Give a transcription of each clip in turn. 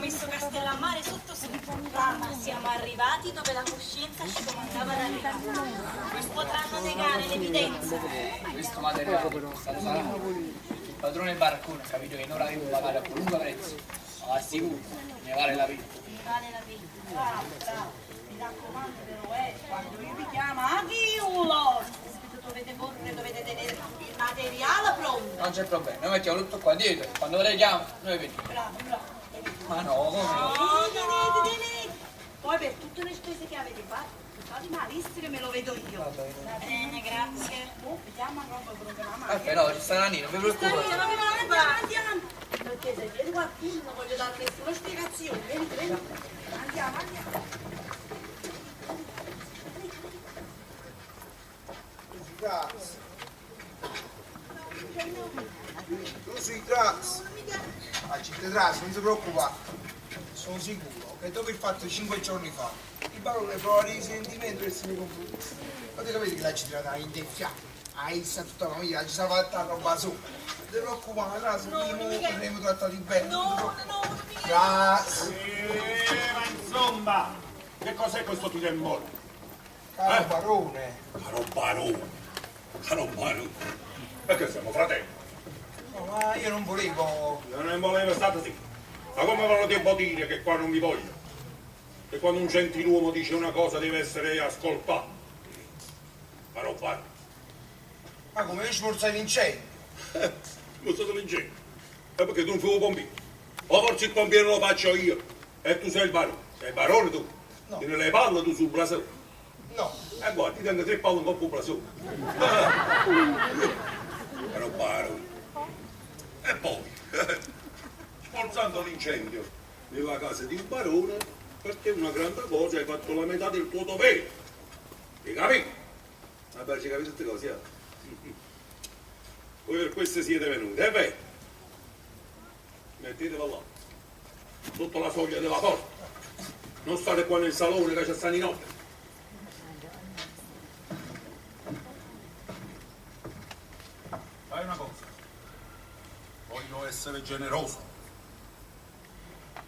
messo Castellammare sotto sotto, ma siamo arrivati dove la coscienza ci comandava di arrivare. Non potranno negare l'evidenza. Questo materiale è costato salario, perché il padrone del baraccone ha capito che noi l'avevo pagato a qualunque prezzo, ma assicuro, ne vale la pena. Ne vale la pena. Bravo, bravo. Mi raccomando però, quando io vi chiamo, Aghiulo! Subito dovete correre, dovete tenere il materiale pronto. Non c'è problema, noi mettiamo tutto qua dietro, quando lei chiama, noi veniamo. Bravo, bravo. Ma no, come? No, tenete, tenete. Poi per tutte le spese che avete fatto, fate malissimo che me lo vedo io. Va bene. Va bene, grazie. Oh, vediamo roba pronta la Eh, però ci sta Nannina, non vi preoccupate. Andiamo, andiamo. Perché se viene qualcuno non voglio dare nessuna spiegazione. Venite, venite. Andiamo, andiamo. Grazie. Tu sei grazie. Ah, ci te trasi, non si preoccupa. Sono sicuro che dopo il fatto di 5 giorni fa, il barone prova risentimento verso i miei confronti. Ma te capite che l'ha girata in tecchia? Ha issa tutta la famiglia, ci stava fatta roba sopra. Non ti preoccupare, trasi, No, noi mica- avremo trattati bene. No, no, mica. Grazie. Ma insomma, che cos'è questo tiro e mollo? Caro barone. Caro barone, caro barone, perché siamo fratelli? No, ma io non volevo. Io non volevo stare sì. Ma come ve lo devo dire che qua non mi voglio? Che quando un gentiluomo dice una cosa deve essere ascoltato. Caro barone, Ma come io sforzai l'incendio? non stato l'incendio. È perché tu non fai il pompiere. O forse il pompiere lo faccio io. E tu sei il barone. Sei il barone tu? No. Tieni le palle tu sul blasone. No. E guarda, ti tengo tre palle in coppa al blasone. Caro barone. E poi, sforzando l'incendio nella casa di un barone, per te è una grande cosa, hai fatto la metà del tuo dovere. Hai capito? Vabbè, ci capite tutte cose, eh? Voi per questo siete venuti, è vero? Mettetelo là, sotto la soglia della porta. Non state qua nel salone che c'è stanno i nobili. Fai una cosa. Voglio essere generoso.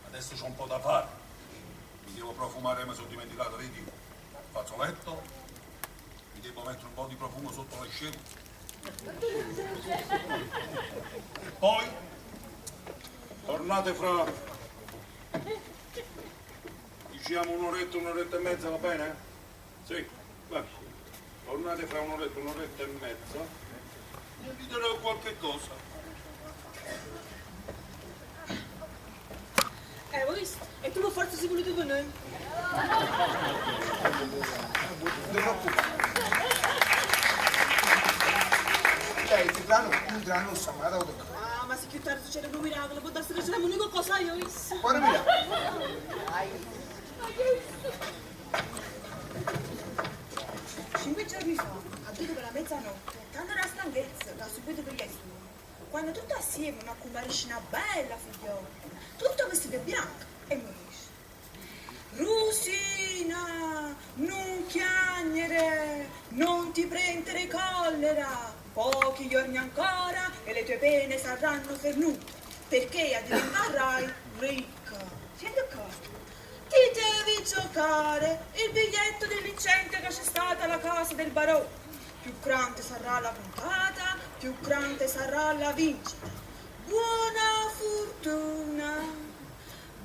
Adesso c'ho un po' da fare. Mi devo profumare, mi sono dimenticato, vedi? Il fazzoletto. Mi devo mettere un po' di profumo sotto le scene. E poi tornate fra diciamo un'oretta, un'oretta e mezza, va bene? Sì, va. Tornate fra un'oretta, un'oretta e mezza e vi darò qualche cosa. Hai visto? E tu forse sei voluto con noi? Non ti preoccupare. Lei, ti tra noi, tu tra noi stiamo andando a Ah, ma se più tardi succede un miracolo, può darsi che c'è l'unica cosa io visto. Guarda miracolo. 5 giorni fa, a 2 dopo la mezzanotte, tanto la stanchezza, da subito per gli quando tutto assieme mi accomparisce una bella figliola, tutto vestito bianco, e mi dice Rosina, non chiagnere, non ti prendere collera, pochi giorni ancora e le tue pene saranno fernute, perché diventerai ricca. Senti qua, ti devi giocare il biglietto dell'incendio che c'è stata alla casa del barone. Più grande sarà la puntata, più grande sarà la vincita. Buona fortuna,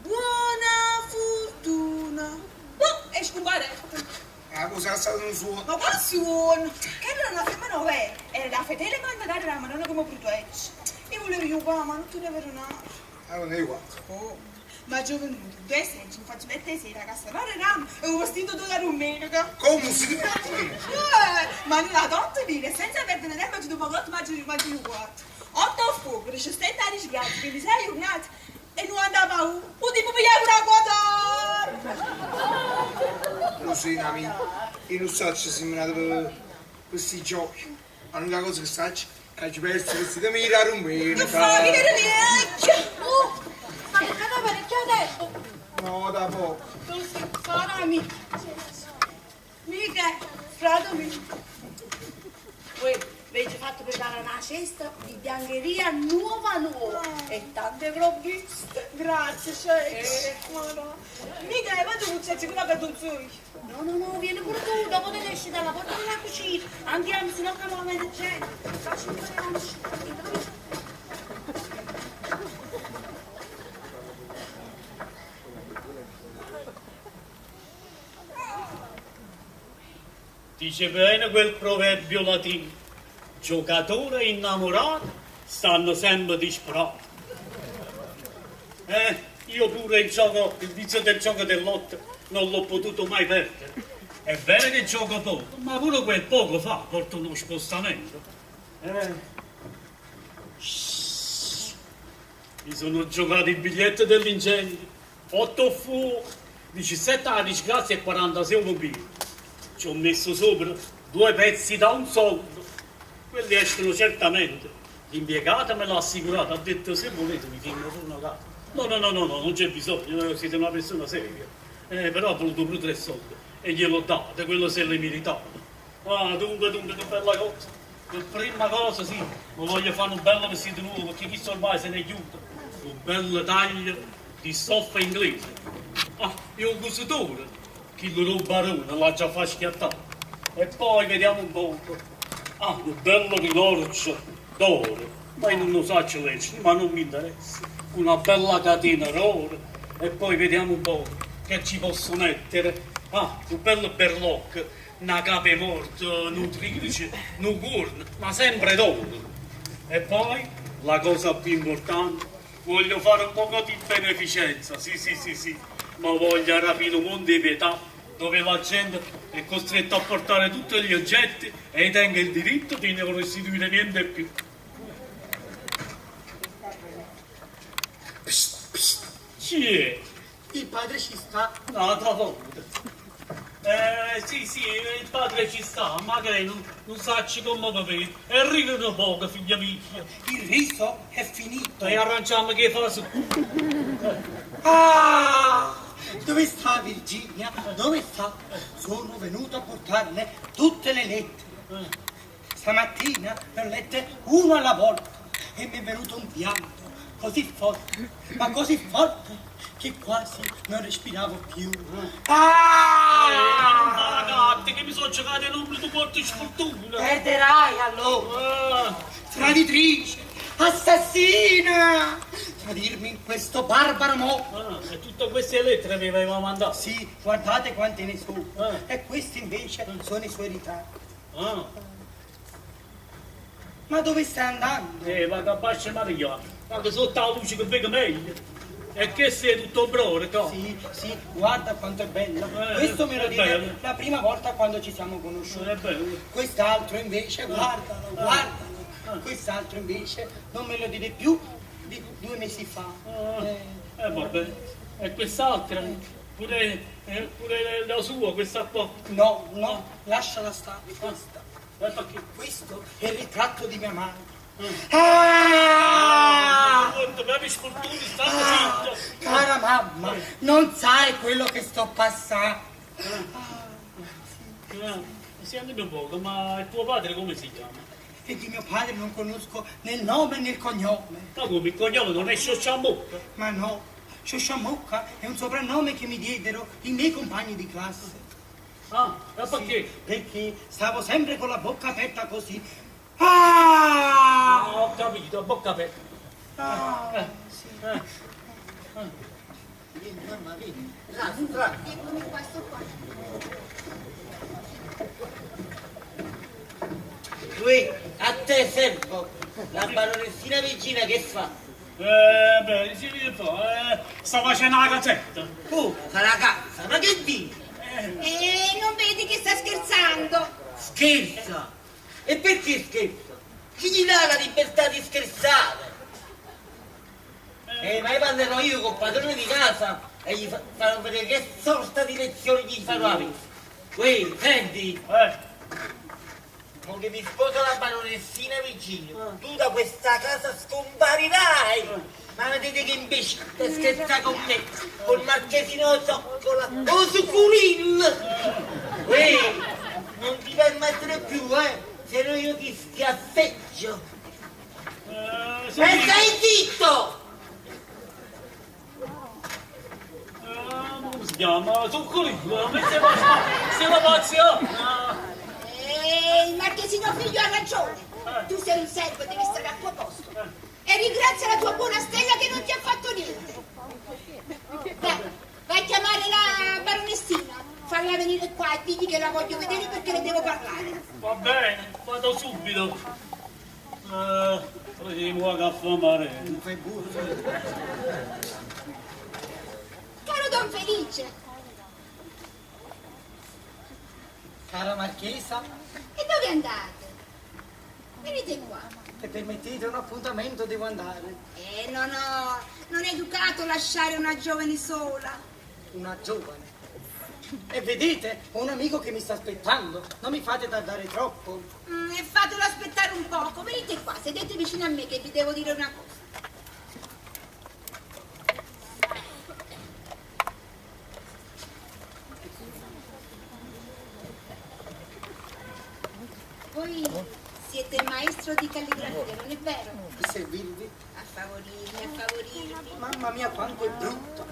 buona fortuna. Boh, e scompare. Ah, cosa è stato un suono? Ma quale suono? Che era una femmina vera, era la fedele mandataria della Madonna come protegge. Io volevo giocare, ma non te ne ero nato. Allora, ne guardo. Oh, ma giovane, due senti, mi faccio mettere sera, cassa ramo e un vestito da domenica. Come si dice? Ma nella donna lì, senza perdere tempo, ci dopo otto maggio maggio quattro. 8 a fuoco, 17 anni sgrati, 26 giornate e non andava un, un tipo pigliare una quota. Rosina mia, io non so se siamo nati per questi giochi. Ma l'unica cosa che sai è che ci perso questi temi da Che domenica. fa che era vecchio? Oh, ma che cavolo parecchio tempo. No, da poco. Tu sei sora mia. Mica, frate mio. Voi avete fatto preparare una cesta di biancheria nuova nuova. E tante provviste. Grazie, Ceccia. Madonna. Mica vado con Ceccia, quella che tu sei. No, no, no, vieni pure tu, dopo te ne esci dalla porta della cucina. Andiamo, se no che non vede gente. Facci un po' di Dice bene quel proverbio latino, giocatore e innamorato stanno sempre disperati. Io pure il gioco, il vizio del gioco del lotto non l'ho potuto mai perdere. È vero che gioco poco, ma pure quel poco fa, porta uno spostamento. Mi sono giocato il biglietto dell'incendio, 8 fuoco, 17 alla disgrazia e 46 mobili. Ci ho messo sopra 2 pezzi da un soldo. Quelli escono certamente. L'impiegata me l'ha assicurato, ha detto se volete vi firmo su una carta. No, no, no, no, no, non c'è bisogno, siete una persona seria. Però ha voluto pure 3 soldi e gliel'ho dato, quello se l'è meritato. Ah, dunque, dunque, che bella cosa. Per prima cosa, sì, mi voglio fare un bello vestito nuovo, perché chi ormai se n'è chiuso. Un bel taglio di stoffa inglese. Ah, e un cusitore, chi lo ruba barone l'ha già fatto schiattare. E poi vediamo un poco. Ah, un bello rilorgio d'oro, ma io non lo so leggere, ma non mi interessa. Una bella catena d'oro. E poi vediamo un po' che ci posso mettere. Ah, un bello berlocco, una cape morta, un triplice, un corno, ma sempre d'oro. E poi, la cosa più importante, voglio fare un poco di beneficenza, sì, sì, sì, sì, ma voglio rapire un mondo di pietà dove la gente è costretta a portare tutti gli oggetti e tenga il diritto di non restituire niente più. Psst, psst, chi è? Il padre ci sta. Un'altra volta. Sì, sì, il padre ci sta, magari non sa come va bene. E ridono poco, figlia mia. Il riso è finito. E arrangiamo che fa su. Ah! Dove sta Virginia? Dove sta? Sono venuto a portarle tutte le lettere. Stamattina le ho lette uno alla volta e mi è venuto un pianto così forte, ma così forte che quasi non respiravo più. Ah! Ragazzi, che mi sono giocato il numero di porto sfortuna. Perderai allora. Ah. Traditrice, assassina! Tradirmi in questo barbaro modo. Ah, e tutte queste lettere mi aveva mandato? Sì, guardate quante ne sono. Ah. E questi invece sono i suoi ritratti. Ah. Ma dove stai andando? Vado a bacio Maria, vado sotto la luce che vedo meglio. E che sei tutto brore, no? Sì, sì, guarda quanto è bella. Questo me lo È diede bello. la prima volta quando ci siamo conosciuti. È bello. Quest'altro invece, guardalo, guardalo. Quest'altro invece non me lo diede più di 2 mesi fa. Vabbè. E quest'altra? Pure la sua, questa qua? No, no, lasciala stare questa. Perché? Questo è il ritratto di mia madre. Ah! Ah! Quanto mi avevi sfortunato, state zitto! Cara mamma, non sai quello che sto passando. Sentimi un poco, ma il tuo padre come si chiama? E di mio padre non conosco né il nome né il cognome. Ma come il cognome non è Sciosciamocca? Ma no, Sciosciamocca è un soprannome che mi diedero i miei compagni di classe. Ah, e perché? Sì, perché stavo sempre con la bocca aperta così. Ah! Ah, ho capito, a bocca aperta. Ah, sì. Vieni, mamma, vieni. Trasi, trasi. Eccomi qua, sto qua. Uè, a te servo. La baronessina Virginia che fa? Beh, sì, che fa? Sta facendo la cazzetta. Come? Fa la cazza? Ma che dici? Non vedi che sta scherzando? Scherza? E perché scherza? Chi gli dà la libertà di scherzare? Ma io parlerò io col padrone di casa e gli farò vedere che sorta di lezioni gli farò avere. Uè, senti? Con che mi sposo la baronessina Virginia, tu da questa casa scomparirai! Ma vedete che imbecille scherza con me, col marchesino Zoccola, o su Culin! Uè, non ti permettere più, se no io ti schiaffeggio! E stai zitto! Chiama Zuccolino, ma stiamo pazziando! Eh, il marchesino figlio ha ragione. Tu sei un servo e devi stare al tuo posto. E ringrazia la tua buona stella che non ti ha fatto niente. Dai, vai a chiamare la baronessina. Falla venire qua e digli che la voglio vedere perché le devo parlare. Va bene, vado subito. Eh, vediamo a caffè mare. Caro Don Felice, Cara marchesa, e dove andate? Venite qua. se permettete un appuntamento devo andare. Eh, no, no, non è educato lasciare una giovane sola. Una giovane. E vedete, ho un amico che mi sta aspettando. Non mi fate tardare troppo. Mm, e fatelo aspettare un poco. Venite qua, sedete vicino a me che vi devo dire una cosa. Voi siete maestro di calligrafia, non è vero? Per servirvi. A favorirmi, a favorirmi. Mamma mia, quanto è brutto.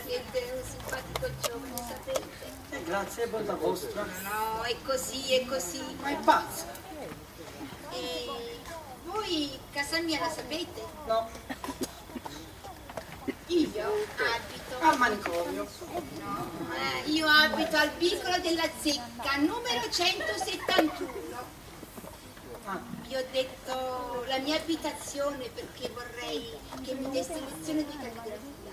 Siete un simpatico giovane, sapete? Eh, grazie, è bontà vostra. No, no, è così, è così. Ma è pazza. E voi casa mia la sapete? No, Io abito. al manicomio. No, io abito al vicolo della Zecca, numero 171. Ah, Vi ho detto la mia abitazione perché vorrei che mi deste lezione di calligrafia.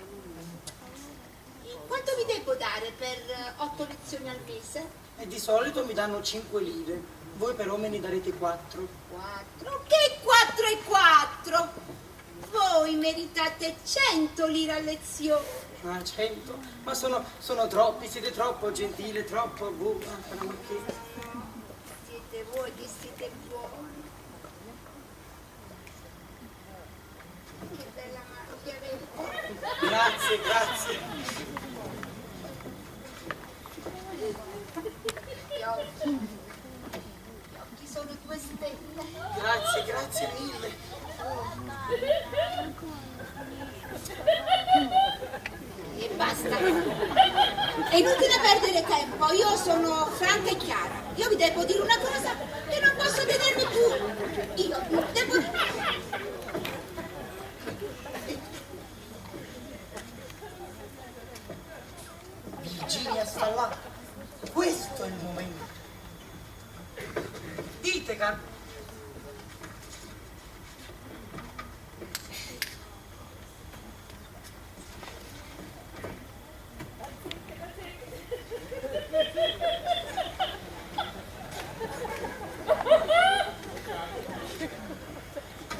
E quanto vi devo dare per otto lezioni al mese? e di solito mi danno 5 lire. Voi però me ne darete 4. Quattro. Che quattro e quattro? Voi meritate 100 lire a lezione. Ah, 100? Ma sono, sono troppi, siete troppo gentile, troppo buona, cara marchesa. Siete voi che siete buoni. Che bella mano che avete. Grazie, grazie. Gli occhi. Gli occhi sono due stelle. Grazie, grazie mille. E basta. È inutile perdere tempo, io sono franca e chiara. Io vi devo dire una cosa che non posso tenermi più. Io devo dire. Virginia sta là. Questo è il momento. Dite, car...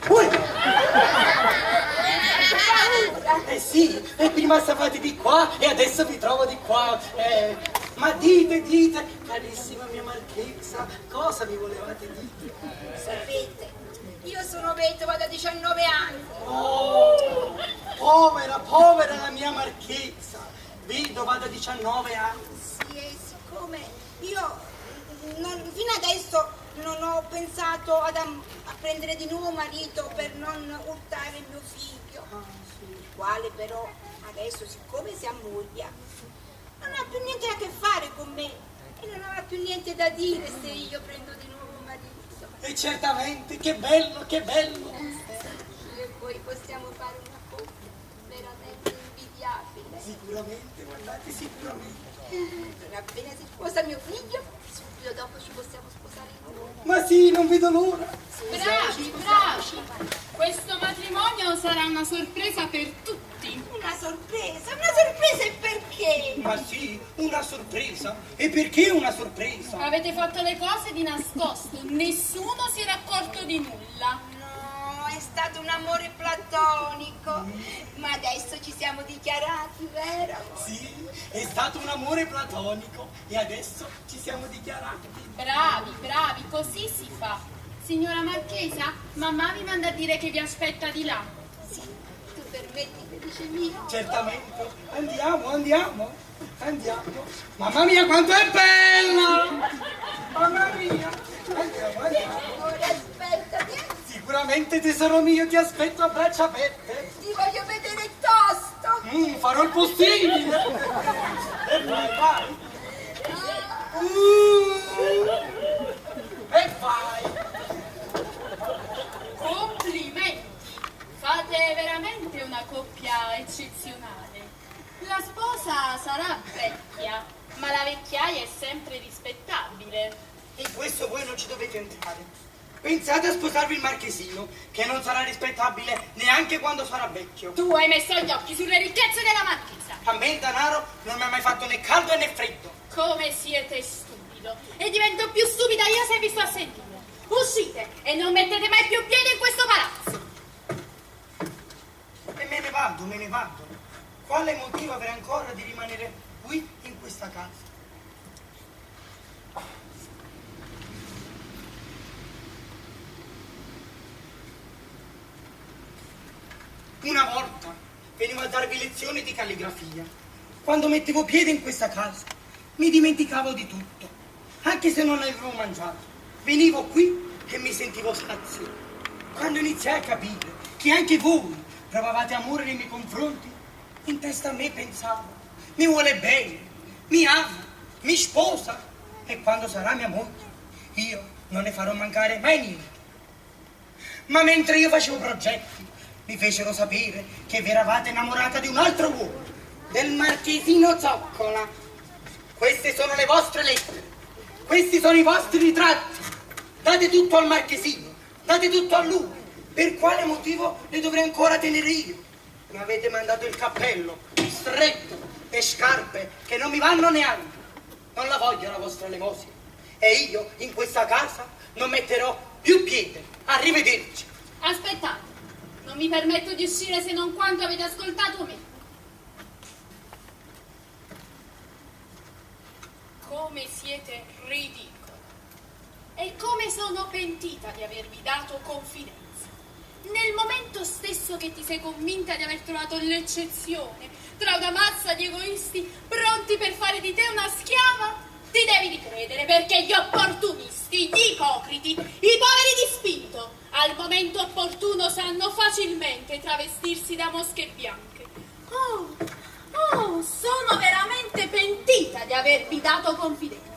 Ui! Eh sì, e prima stavate di qua e adesso vi trovo di qua. Eh, ma dite, dite, carissima mia marchesa, cosa mi volevate dire? Sapete, io sono vedova da 19 anni. Oh, povera, povera la mia marchesa, vedova da 19 anni. Sì, e siccome io non- fino adesso non ho pensato ad am- a prendere di nuovo marito per non urtare mio figlio, il quale però adesso, siccome si ammoglia, non ha più niente a che fare con me e non avrà più niente da dire se io prendo di nuovo un marito. E certamente, che bello, che bello. Io e voi possiamo fare una coppia veramente invidiabile. Sicuramente, guardate, sicuramente. Non appena si sposa mio figlio, subito dopo ci possiamo sposare noi. Ma sì, non vedo l'ora. Bravi, bravi! Questo matrimonio sarà una sorpresa per tutti. Una sorpresa, una sorpresa e perché? Ma sì, una sorpresa. E perché una sorpresa? Avete fatto le cose di nascosto, nessuno si era accorto di nulla. No, è stato un amore platonico. Ma adesso ci siamo dichiarati, vero? Sì, è stato un amore platonico e adesso ci siamo dichiarati. Bravi, bravi, così si fa. Signora Marchesa, mamma vi manda a dire che vi aspetta di là. Sì, tu permetti, felice mio? Certamente. Andiamo, andiamo, andiamo. Mamma mia, quanto è bella! Mamma mia! Andiamo, andiamo. Amore, aspettami, eh. Sicuramente, tesoro mio, ti aspetto a braccia aperte. Ti voglio vedere tosto. Mm, farò il possibile. E vai, vai. Uh, e vai. Complimenti! Fate veramente una coppia eccezionale. La sposa sarà vecchia, ma la vecchiaia è sempre rispettabile. In questo voi non ci dovete entrare. Pensate a sposarvi il marchesino, che non sarà rispettabile neanche quando sarà vecchio. Tu hai messo gli occhi sulle ricchezze della marchesa. A me il denaro non mi ha mai fatto né caldo né freddo. Come siete stupido! E divento più stupida io se vi sto a sentire. Uscite e non mettete mai più piede in questo palazzo. E me ne vado, me ne vado. Quale motivo avrei ancora di rimanere qui in questa casa? Una volta venivo a darvi lezioni di calligrafia. Quando mettevo piede in questa casa, mi dimenticavo di tutto, anche se non avevo mangiato. Venivo qui e mi sentivo sazio. Quando iniziai a capire che anche voi provavate amore nei miei confronti, in testa a me pensavo, mi vuole bene, mi ama, mi sposa e quando sarà mia moglie, io non ne farò mancare mai niente. Ma mentre io facevo progetti, mi fecero sapere che vi eravate innamorata di un altro uomo, del marchesino Zoccola. Queste sono le vostre lettere, questi sono i vostri ritratti. Date tutto al marchesino, date tutto a lui. Per quale motivo le dovrei ancora tenere io? Mi avete mandato il cappello, stretto, e scarpe che non mi vanno neanche. Non la voglio la vostra elemosina. E io in questa casa non metterò più piede. Arrivederci. Aspettate, non mi permetto di uscire se non quanto avete ascoltato me. Come siete ridicolo. E come sono pentita di avervi dato confidenza. Nel momento stesso che ti sei convinta di aver trovato l'eccezione tra una massa di egoisti pronti per fare di te una schiava, ti devi ricredere perché gli opportunisti, gli ipocriti, i poveri di spirito, al momento opportuno sanno facilmente travestirsi da mosche bianche. Oh, oh, sono veramente pentita di avervi dato confidenza.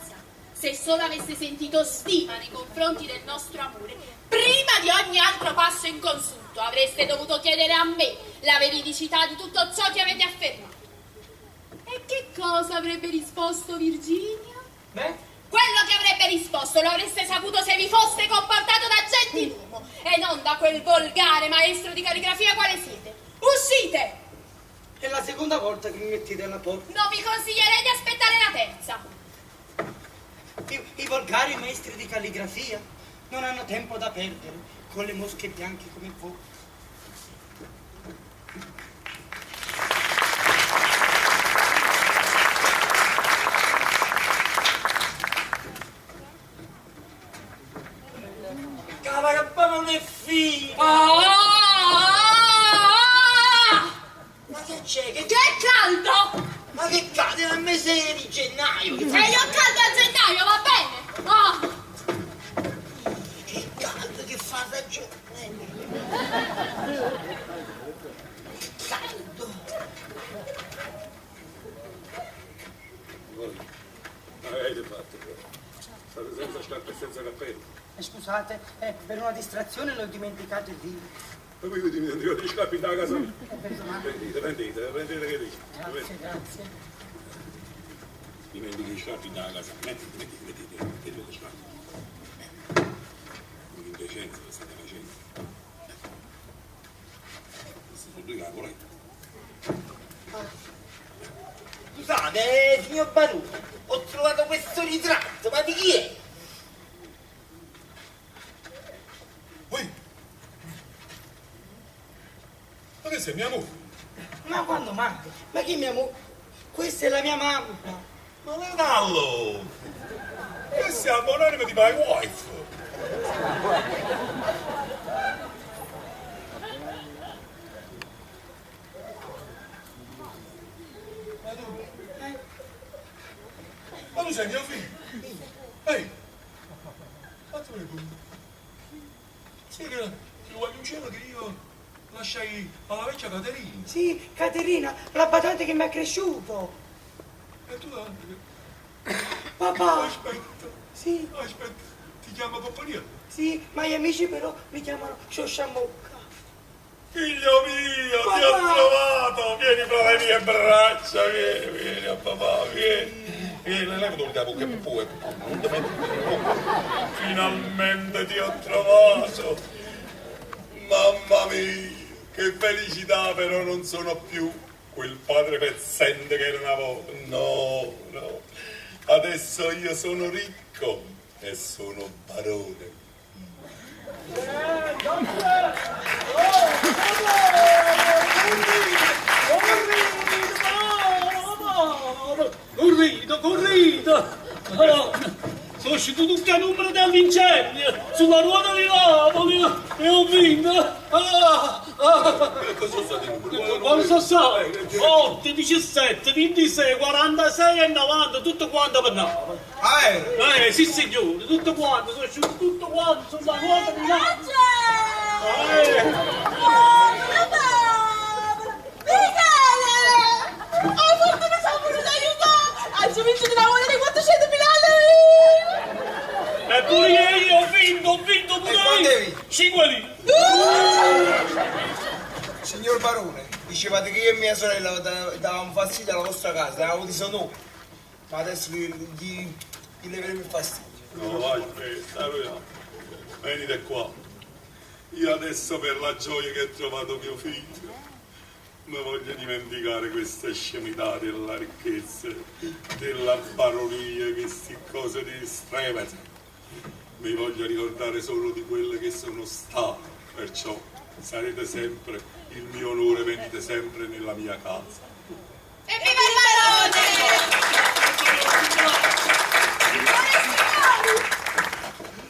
Se solo aveste sentito stima nei confronti del nostro amore, prima di ogni altro passo inconsulto avreste dovuto chiedere a me la veridicità di tutto ciò che avete affermato. E che cosa avrebbe risposto Virginia? Beh? Quello che avrebbe risposto lo avreste saputo se vi foste comportato da gentiluomo e non da quel volgare maestro di calligrafia quale siete. Uscite! È la seconda volta che mi mettete alla porta. Non vi consiglierei di aspettare la terza. I, i volgari maestri di calligrafia non hanno tempo da perdere con le mosche bianche come voi. Cavolo, non è finita! Ah! Ma che c'è? Che, Che caldo! Ma che caldo? È il mese di gennaio! Che E io ho caldo a gennaio, va bene? Ah! Che caldo che fa stagione! Che caldo! Avete fatto però. State senza scarpe e senza cappello. Scusate, per una distrazione l'ho dimenticato il libro. E voi vi dimenticate gli scarpe da casa mia. Perdonate. Prendete, prendete, prendete che dice. Grazie, grazie. Dimentichi gli scarpe da casa. Mettete, mettete, mettete, mettete le scarpe. Un'indecenza che state facendo. Queste sono due cavolette. Scusate, signor Barone, ho trovato questo ritratto, ma di chi è? Ma che sei mia moglie? Ma quando mai? Ma chi mia moglie? Questa è la mia mamma. Ma non allora! Questa è la buonanima di my wife! Ma tu? Ma tu sei mio figlio? Ehi! Fatemi vedere. Sì che il guagliuncino che io Lasciai alla vecchia Caterina. Sì, Caterina, la badante che mi ha cresciuto. E tu anche. Papà. Aspetta. Sì. Aspetta, ti chiama Pappaniello? Sì, ma gli amici però mi chiamano Sciosciamocca. Figlio mio, ti ho Papà. trovato! Vieni fra le mie braccia, vieni, vieni a papà, vieni. Vieni, levati il capo che poi, non ti metto in bocca. Finalmente ti ho trovato! Mamma mia, che felicità, però non sono più quel padre pezzente che era una volta. No, no. Adesso io sono ricco e sono barone. Corrido, corrido! Oh, sono uscito tutti a numero dell'incendio sulla ruota di Napoli e ho vinto! Ah, ah. Cosa sono stati i numeri? Quali sono stati? 8, 17, 26, 46 e 90, tutto quanto per Napoli. Ah, vero? Eh, sì signore, tutto quanto, sono uscito tutto quanto sulla ruota di Napoli. Eh. Michele! Hai fatto che sono voluto aiutare! Hai vinto di lavoro di 400.000 lire! E pure io ho vinto pure E quanto hai io! vinto? 5 lire! Signor Barone, dicevate che io e mia sorella davamo fastidio alla vostra casa, davamo disonore. Ma adesso gli leveremo il fastidio. No, aspetta, allora, venite qua. Io adesso per la gioia che ho trovato mio figlio, mi voglio dimenticare queste scemità della ricchezza, della baronia, queste cose di stremete. Mi voglio ricordare solo di quelle che sono stato, perciò sarete sempre il mio onore, venite sempre nella mia casa. Evviva il barone! Signore e signori,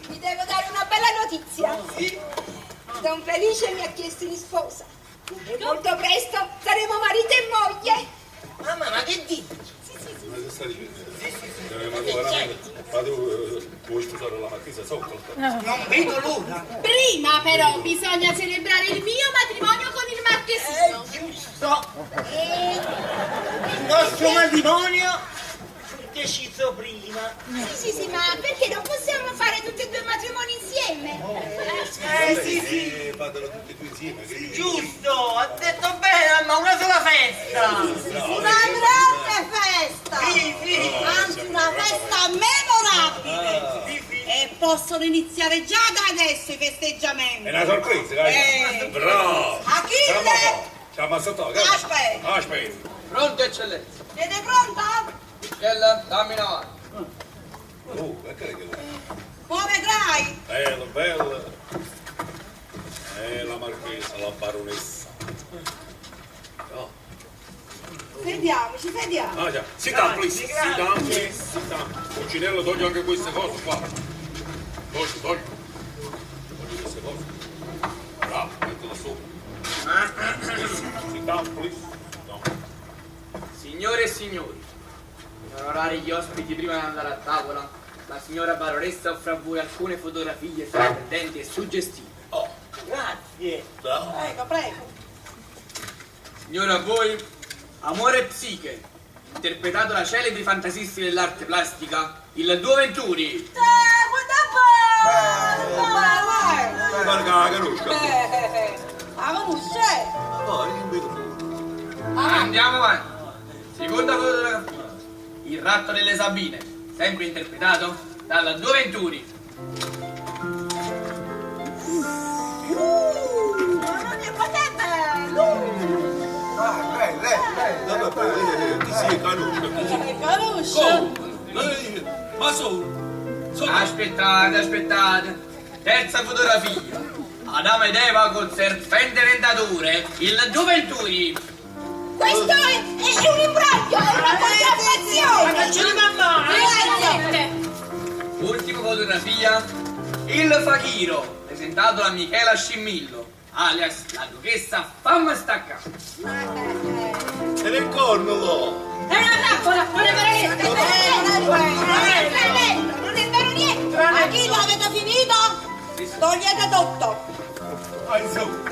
vi devo dare una bella notizia. Don Felice mi ha chiesto in sposa. E molto presto saremo marito e moglie. Mamma, ma che dici? Ma che stai dicendo? Sì. Ma tu veramente, ma tu vuoi sposare la marchesa Soccola? Non vedo l'ora. Prima però bisogna celebrare il mio matrimonio con il marchesino. Giusto. Il nostro matrimonio fu deciso prima. Sì, sì, sì, ma perché non possiamo fare tutti e due i matrimoni insieme? Sì, sì. Fatelo tutti e due insieme. Che... Giusto, ha detto bene, ma una sola festa. Una grande festa! Sì, sì. Anzi, una festa memorabile! Sì, sì. E possono iniziare già da adesso i festeggiamenti! È una sorpresa, dai. Eh. Bravo. Achille! Ciao, Massotto. Aspetta. Aspetta. Pronto, eccellenza. Siete pronta? Michela, dammi una mano. Oh, perché che Poi vedrai! Bello, bello. La marchesa, la baronessa. No. Sediamoci, sediamo! Ah, già. Sit down, please. Sit down, please. Sit down. Cucinello, togli anche queste cose qua. Togli, togli. Togli queste cose. Bravo, mettila sopra. Sit down, please. Sit down. Signore e signori, per onorare gli ospiti prima di andare a tavola, la signora baronessa offre a voi alcune fotografie sorprendenti e suggestive. Oh, Grazie. bravo. Prego, prego! Signore a voi, Amore e Psiche, interpretato da celebri fantasisti dell'arte plastica, il Duo Venturi. Guarda vai! Guarda che la conosco. La conosce? No, io non vedo più. Andiamo avanti. Seconda fotografia, Il ratto delle Sabine, sempre interpretato dalla Duo Venturi. Mamma mia, quanto è bello! Ah, bello, bello. Vabbè, ti si conosco. Conosce? Come? Ma sono... Sono... Aspettate, aspettate. Terza fotografia. Adamo ed Eva col serpente tentatore, il Duo Venturi. Questo è un imbroglio, è una contraffazione. Ma non ce ne va mai. Grazie. Ultima fotografia, il Fakiro, presentato da Michela Scimmillo, alias la duchessa Famma Stacca. E nel corno, no. È una trappola, non è vero niente. Non è vero niente, non è vero niente. Achille, avete finito? Togliete tutto! Ah, insomma.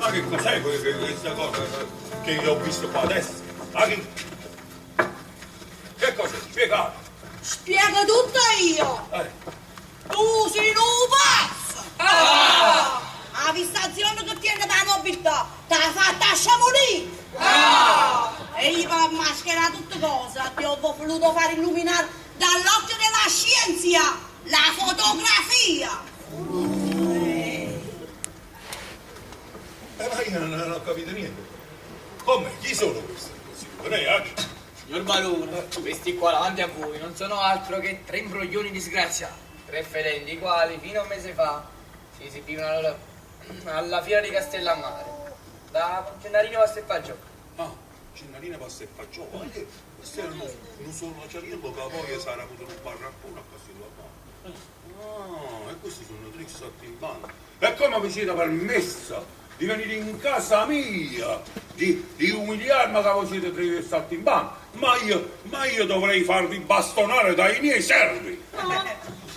Ma che cos'è questa cosa che io ho visto qua adesso? Ma che, che cos'è? Spiegate. Spiego tutto io! Eh. Tu sei un pazzo! Ah! La fissazione che tiene per la nobiltà ti ha fatta sciamolire! Ah! E io per mascherare tutte cose ti ho voluto far illuminare dall'occhio della scienza la fotografia! Ma io non ho capito niente. Come? Chi sono questi? Signore, eh? Signor Barone, questi qua davanti a voi non sono altro che tre imbroglioni disgraziati, tre fedenti i quali fino a un mese fa si esibivano alla fiera di Castellammare, da Gennarino Pasta e Fagioli. Ah, Gennarino Pasta e Fagioli. Ma che- Questo era un solo acciariello che poi sarà avuto un barraccone a Castellammare. Ah, e questi sono tre saltimbanchi. E come vi siete permessa di venire in casa mia, di umiliarmi che voi siete tre saltimbanchi? Ma io dovrei farvi bastonare dai miei servi.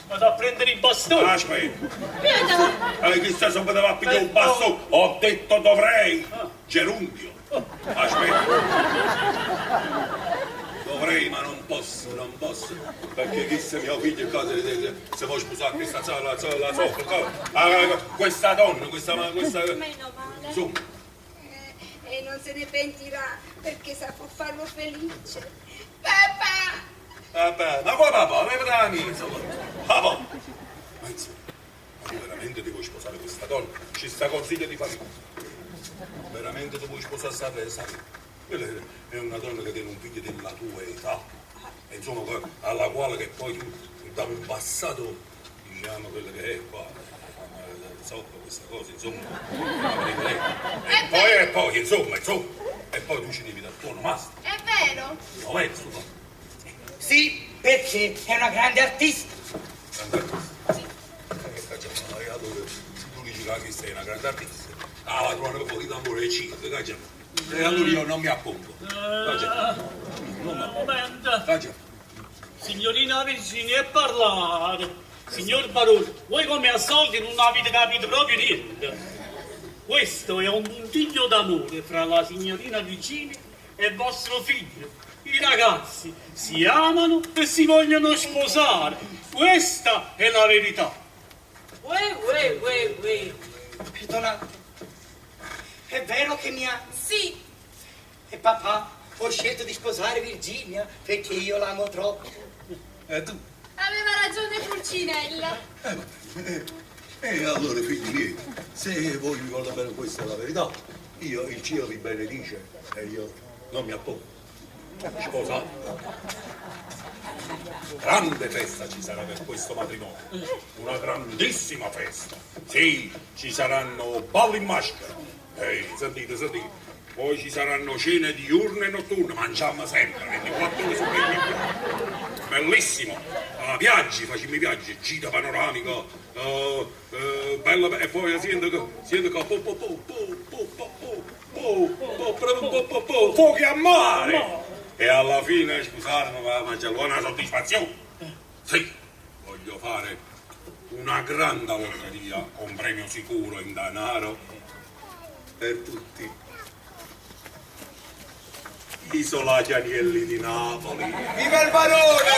Vado a prendere il bastone. Aspetta. Chissà se poteva a pigliare un bastone. Ho detto dovrei. Gerundio. Aspetta. Dovrei, ma non posso, non posso. Perché chissà mio figlio cosa, se vuoi sposare questa la, la, la, la, questa donna, questa, questa. Meno male. Insomma. E non se ne pentirà perché saprò farlo felice. Papà! Vabbè, ma qua papà, leva da mia, insomma. Papà! Ma insomma, ma tu veramente ti vuoi sposare questa donna? Ci sta consiglio di famiglia. Veramente ti vuoi sposare sta Quella è una donna che tiene un figlio della tua età. E insomma, alla quale che poi tu da un passato, diciamo, quello che è qua, sopra questa cosa, insomma. E poi, e poi, insomma, insomma, e poi tu ci devi dal tuo onomastico. È vero? No, è su. Sì, perché è una grande artista. Grande artista? Sì. Che facciamo? Tu dici che sei una grande artista. Ah, la trovano fuori d'amore e cinque, che facciamo? E allora io non mi appongo. Non mi appongo. Signorina Virginia, e parlare. Signor Barone, voi come al solito non avete capito proprio niente. Questo è un puntiglio d'amore fra la signorina Virginia e vostro figlio. I ragazzi si amano e si vogliono sposare. Questa è la verità. Uè, uè, uè, uè. Perdonate, è vero che mi ami? Sì. E papà, ho scelto di sposare Virginia perché io l'amo troppo. E tu? Aveva ragione Pulcinella. E allora, figli miei, se voi vi volete bene, questa è la verità, io, il cielo vi benedice e io non mi appongo. Sposate. Grande festa ci sarà per questo matrimonio. Una grandissima festa. Sì, ci saranno balli in maschera. Ehi, sentite, sentite. Poi ci saranno cene diurne e notturne, mangiamo sempre, 24 ore su 24. Bellissimo. Ah, viaggi, facciamo i viaggi, gita panoramica, bella, e poi sento che, po, po, po, po, po, po, po, po, po, po, po, po, fuochi a mare! E alla fine, scusate, ma c'è una soddisfazione. Sì, voglio fare una grande lotteria con premio sicuro in denaro per tutti. Isola Gianielli di Napoli. Viva il barone!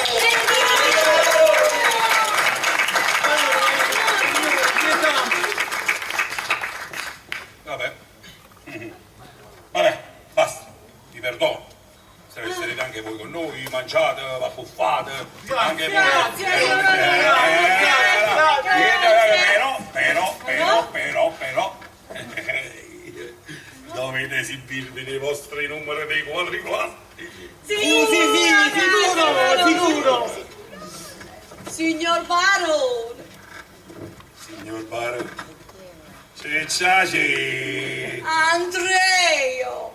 Vabbè. Vabbè, basta, vi perdono. Se sarete anche voi con noi, mangiate, abbuffate, anche voi. Però, dovete esibirvi nei vostri numeri dei quadri. Sì, sì, sicuro, sicuro. Signor Barone. Signor Barone. Cicciaci. Andreo.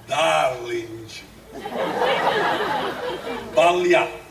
Darling. Balliamo.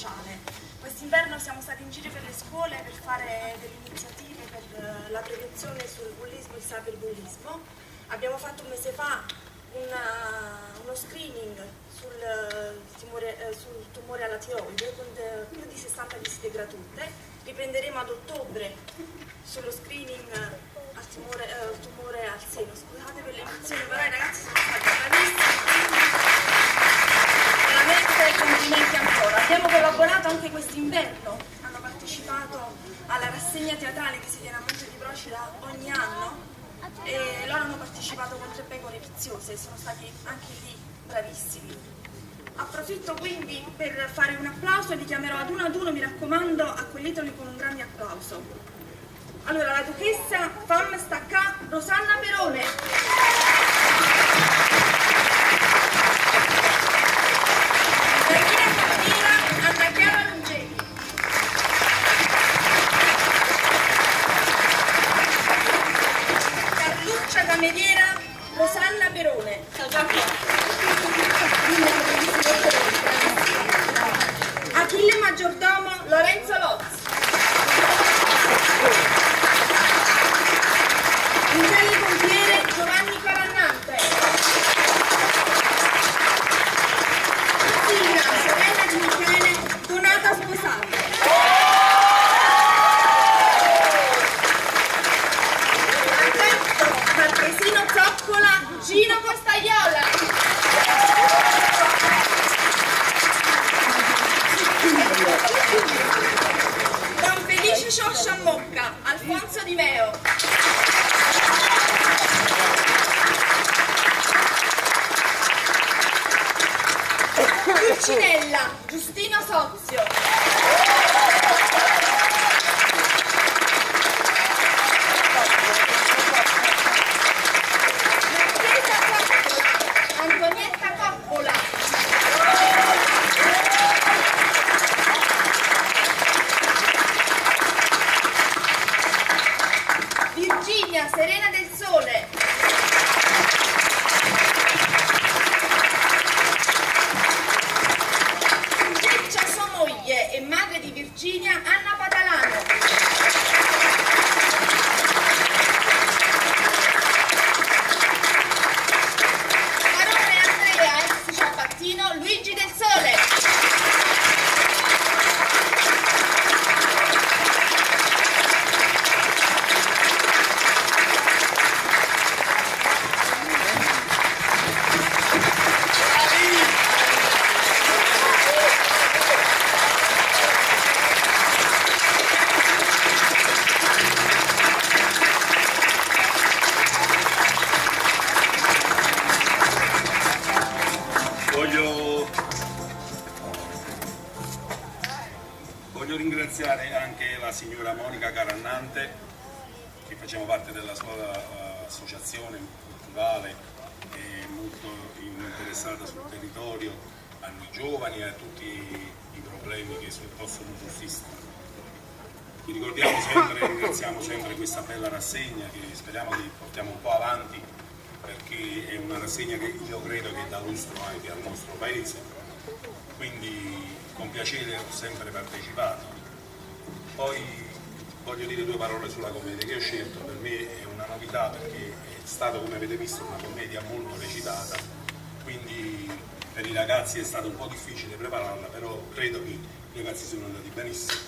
sociale. Quest'inverno siamo stati in giro per le scuole per fare delle iniziative per la prevenzione sul bullismo e il cyberbullismo. Abbiamo fatto un mese fa una, uno screening sul tumore, sul tumore alla tiroide con più di 60 visite gratuite. Riprenderemo ad ottobre sullo screening al tumore, tumore al seno. Scusate per l'emozione, però i ragazzi sono stati bravissimi. Veramente complimenti ancora. Abbiamo collaborato anche quest'inverno, hanno partecipato alla rassegna teatrale che si tiene a Monte di Procida ogni anno e loro hanno partecipato con Tre Pecore Viziose e sono stati anche lì bravissimi. Approfitto quindi per fare un applauso e li chiamerò ad uno, mi raccomando, accoglieteli con un grande applauso. Allora, la duchessa Fam Staccà Rosanna Perone. Marina Cameriera Anna Chiara Ruggeri. Carluccia Cameriera Rosanna Perone. Achille Maggiordomo Lorenzo Loz. Michele Pompiere Giovanni Carannante. Tina, sorella di Michele, Donata Sposato. Alberto Marchesino Zoccola, Gino Costaiola. Don Felice Sciosciammocca, Alfonso Di Meo. Pulcinella, Giustino Sozio. Marchesa Coppola, Antonietta Coppola. Virginia Serena del Sole. Ceccia sua moglie e madre di Virginia Anna Patalano. Barone Andrea, ex ciabattino, Luigi del Sole. Voglio ringraziare anche la signora Monica Carannante, che facciamo parte della sua associazione culturale, è molto interessata sul territorio, a noi giovani e a tutti i problemi che possono sussistere. Vi ricordiamo sempre, ringraziamo sempre questa bella rassegna che speriamo che portiamo un po' avanti, perché è una rassegna che io credo che dà lustro anche al nostro paese, quindi con piacere ho sempre partecipato. Poi voglio dire due parole sulla commedia che ho scelto, per me è una novità perché è stato, come avete visto, una commedia molto recitata, quindi per i ragazzi è stato un po' difficile prepararla, però credo che i ragazzi sono andati benissimo.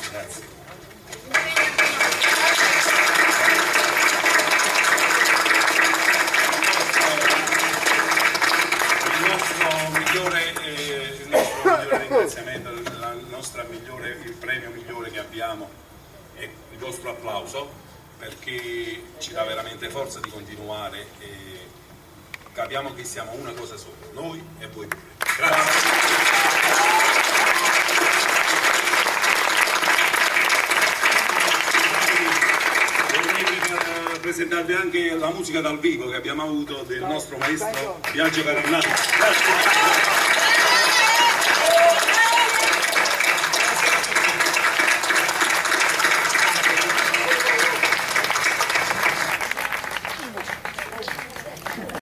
Grazie. Il nostro migliore, il nostro migliore ringraziamento, la nostra migliore, il premio migliore che abbiamo è il vostro applauso, perché ci dà veramente forza di continuare e capiamo che siamo una cosa sola, noi e voi pure. Grazie. Vorrei presentarvi anche la musica dal vivo che abbiamo avuto del nostro maestro Biagio Carannante. Grazie.